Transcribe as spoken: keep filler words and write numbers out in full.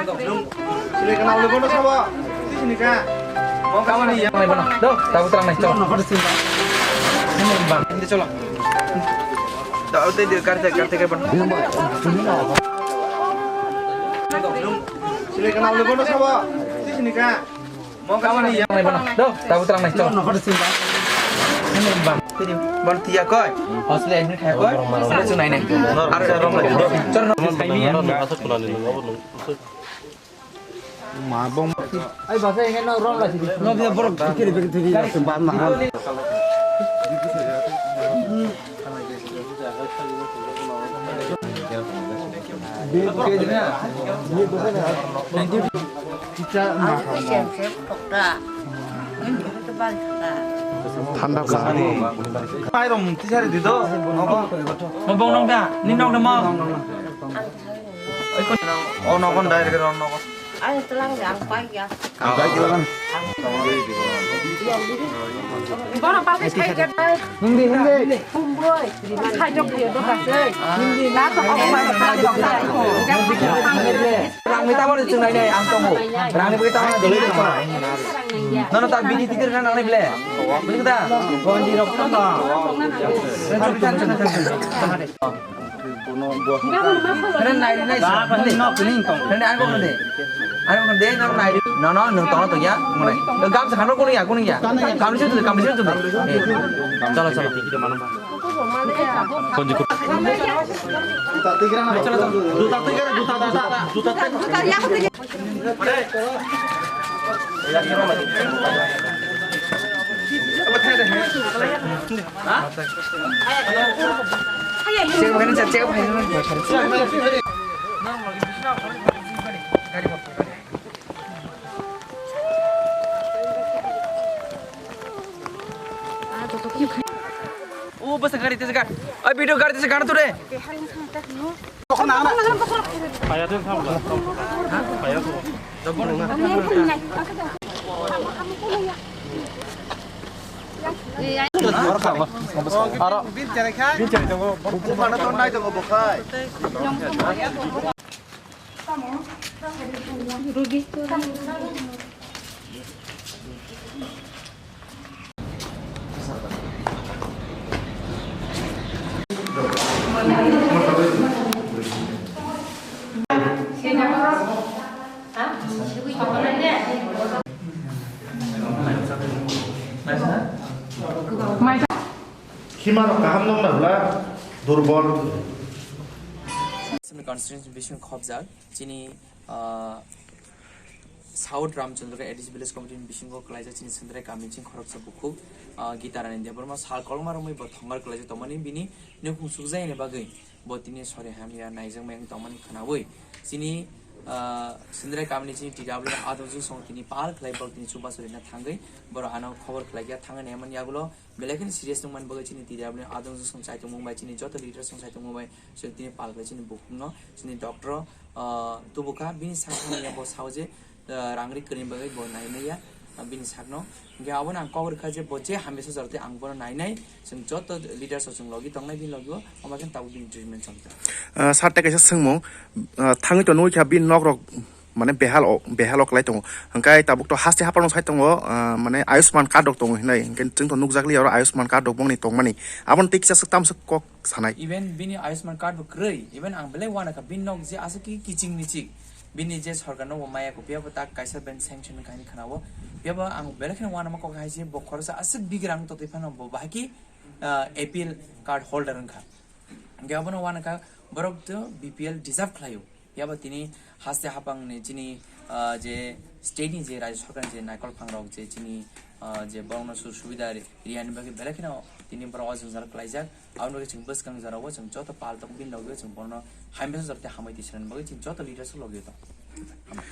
Sini kenal dulu, bono sabo. Sini ka. Mau kawan ni ya? Nai bono. Do, tabu terang nai, cholo. Ini bang. Ini cholo. Do, utai dia, karte, karte, karte, bono. Sini kenal dulu, bono sabo. Sini ka. Mau kawan ni ya? Nai bono. Do, tabu terang nai, cholo. Ini bang. Ini bang, tiya koi. Hosle ini kaya koi. Ada sunai nai. Ada rom lagi. Cholo. Ma bong. Ai basa yang no rom lagi. No dia borok kiri kiri kiri ba ma. Thanda pla. Mai rom tisari dido. Mo bong nong da, ni nong da mo. O nogon direct ro nogon. Ang telang ya, ang pai ya. Ang pai ya. Bono palkai sai jai. Hindi, hindi. Bumbroi. Sai jok dia doka sai. Hindi. Na to ako pa sa jok sa ko. Rang ni tamo ni chunai nai ang tongo. Rang ni bagi tamo ni dole ko. Nono ta bini titir na nang ni ble. Bini ta. Gonji rok to. Ren nai, nai, ren nai, ang kong de. Ang kong de, nang nai. No, no, nang tong, tong ya, mo nai. Gam sa kano kuning ya, kuning ya. Kam sih tu, kam sih tu. Chalo, chalo. Chalo, chalo. O basa gari tesa gari. Ai video gari tesa gari tu re. Hima rok kaham nong na bla durbol. Assembly constituency bising khobjak chini, ah, South Ramchandra A D C Village Committee ni bisingo kwlaijak chini Sindrai kami chini khoroksa bukhuk, ah, Gita Rani Debbarma sal kolma romwi bo thongar kwlaijak tongmani bini nukhung sukjaknai bagwi bo tini sori hamya naijakmani tongmani khwnawi chini, ah, Sindrai kami ni chini T W adongjwk song tini pal khlai borok tini chubachu rina thangwi borok ano khobor khlaikha thangwi naimani yagulo belai kheno serious wngmani bagwi chini T W adongjwk song chai tongmung bai chini joto leaders song chai tongmung bai chwng tini pal khlai chini bukhukno chini doctor, ah, tubukha bini sakni bo sao je ah, rang ri kwrwini bagwi bo nai maya, ah, bini sakno. Hwnkhe abono ang kok rwkha je bo je hamya sojaro tei ang bono nainai, chwng joto leaders rok chwng logi tongnai bini logi o, omo khe tabuk bini treatment choli tongo. Ah, sir, tei kaisa swngmung, ah, thangwi to nugwi kha bini nok rok mane behal o, behal o kwlai tongo, hwnkhe tabuk to haste hapar no sai tongo, ah, mane Ayushman card rok tongo hinwi, hwnkhe chwng to nukjakli oro Ayushman card rok bongni tongmani, abono tei kisa swk tamo swk kok sanai. Even bini Ayushman card bo kwrwi, even ang belai uanakha bini nok je aswk ki kiching ni chik. Bini je sorkar no bo maya ko, phiya bo tak kaisa bank sanction wngkha hinwi khwnao. Phiya bo ang belai kheno uanama kok hai se bo khoroksa aswk bigrang totwi phano bo bahai ki, ah, A P L card holder wngkha. Hwnkhe abono uanakha borok to B P L deserve khlaio. Phiya bo tini haste hapang ni chini, ah, je state ni je rajya sorkar ni je naikol phang rok je chini, ah, je borok no su-, subida ri-, riyani bagwi belai kheno tini borok o jwngjal kwlaijak. Aboni bagwi chwng bwskang jorao chwng joto pal tongo, bini logi o chwng bono hamya sojak tei hamwi twi sanani bagwi chwng joto leaders o logi o tongo.